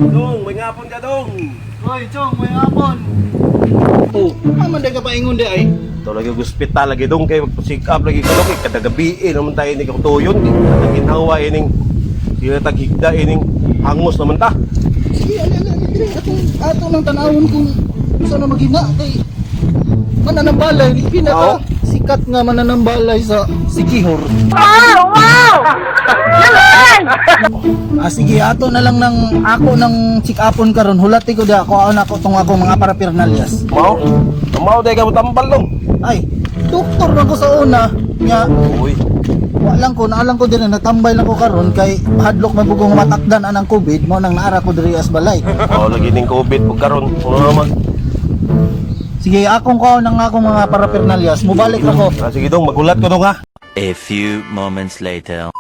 Dong, may ngapon ka, dong. Hoy, Chong, may hapon. Oh, Aman day ka paingon di ay. ito lagi ospital lagi, dong, kay magpa-check up lagi ko, dong, kay kada gabi eh, naman tayo ni tuyon, ginhawa ining sila taghigda ining hangos naman ta. Sige, ali ali ali diri atong ato nang tanawon kung unsa na maghina kay mananambalay pinaka sikat nga mananambalay sa Sikihor. Wow! Wow! Ah, sige, ato na lang ng ako ng check-upon karon. Hulati ko da ako ako tong ako mga parapernalyas. Mao, mao day ka mo tambal, dong. Ay, doktor na ko sa una nga Uy, wa lang ko naalang ko diri, natambay lang ko karon kay hadlok man pud ko nga matakdan anang COVID mo nang naara ko diri as balay. mao lagi ning COVID pag karon, ano naman. Sige, akong kuha ng akong mga parapernalyas. Mubalik ako. Ah, sige, dong, magulat ko, dong, ha. A few moments later.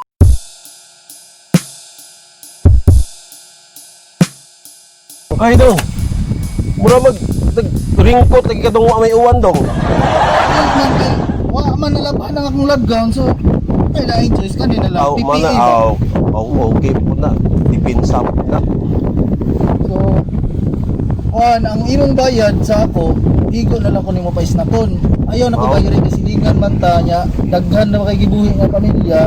Ay, dong. Mura mag ringkot lagi ka, dong, wa may uwan, dong. Ay, man, kay wa man nalaban ang akong lab gown, so ay laing choice kanina lang. Aw, PPE mana, ba? aw, aw, okay po na. Dipinsa po na. So, kuan ang imong bayad sa ako, igo na lang ko nimo paisnakon. Ayaw na ko Oo. bayad kay silingan man ta nya, daghan na kay gibuhi nga pamilya.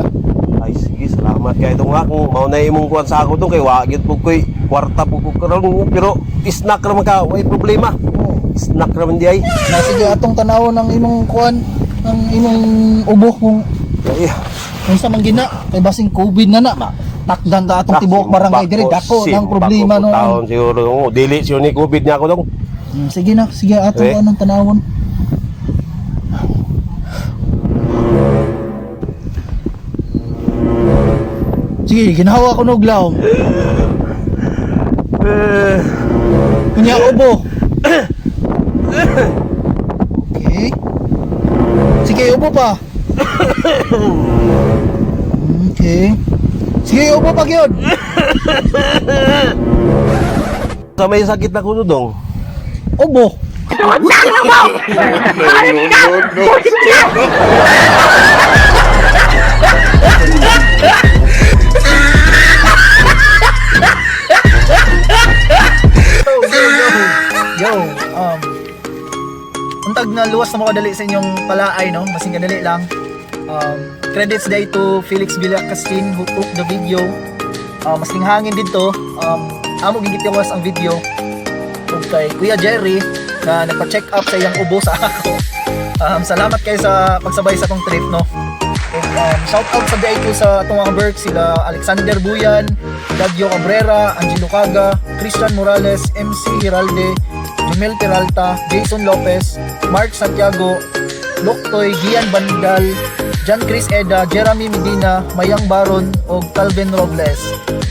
Ay, sige, salamat kay dong, ha. Kung mao na imong kuan sa ako, dong, kay wa gyud po ko'y kwarta po ko karon, pero snack ra man ka, way problema. Oh. Snack ra man di ay. Na sige, atong tanawon ang imong kuan, ang imong ubo kung Ay, kung sa manggina kay basing COVID na na ma. Takdan ta atong tibuok barangay diri, dako ng problema no. no. Taon siguro, dong. Dili siyo ni COVID niya ako, dong. Sige na, sige, atong Eh. anong tanawon. Sige, ginawa ko nog lawom. Eh, Kunya ubo. Okay. Sige, ubo pa. Okay. Sige, ubo pa gyud. Sa may sakit na kuno, dong. Ubo. Go, go, go. Yo, untag na luwas na makadali sa inyong palaay, no? Masing kadali lang. Credits day to Felix Villacastin who took the video. Masing hangin dito. Amo gigitiwas ang video. Ug kay Kuya Jerry na nagpa-check up sa iyang ubo sa ako. Salamat kayo sa pagsabay sa atong trip, no? Ug, shout out sa DIQ sa atong mga work, sila Alexander Buyan, Daggio Cabrera, Angelo Caga, Christian Morales, MC Giralde, Jumel Peralta, Jason Lopez, Mark Santiago, Loktoy, Gian Bandal, John Chris Eda, Jeremy Medina, Mayang Baron, o Calvin Robles.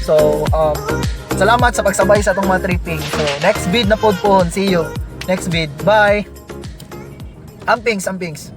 So, salamat sa pagsabay sa atong mga tripping. So, next vid na pod pohon. See you. Next vid. Bye! Ampings, ampings.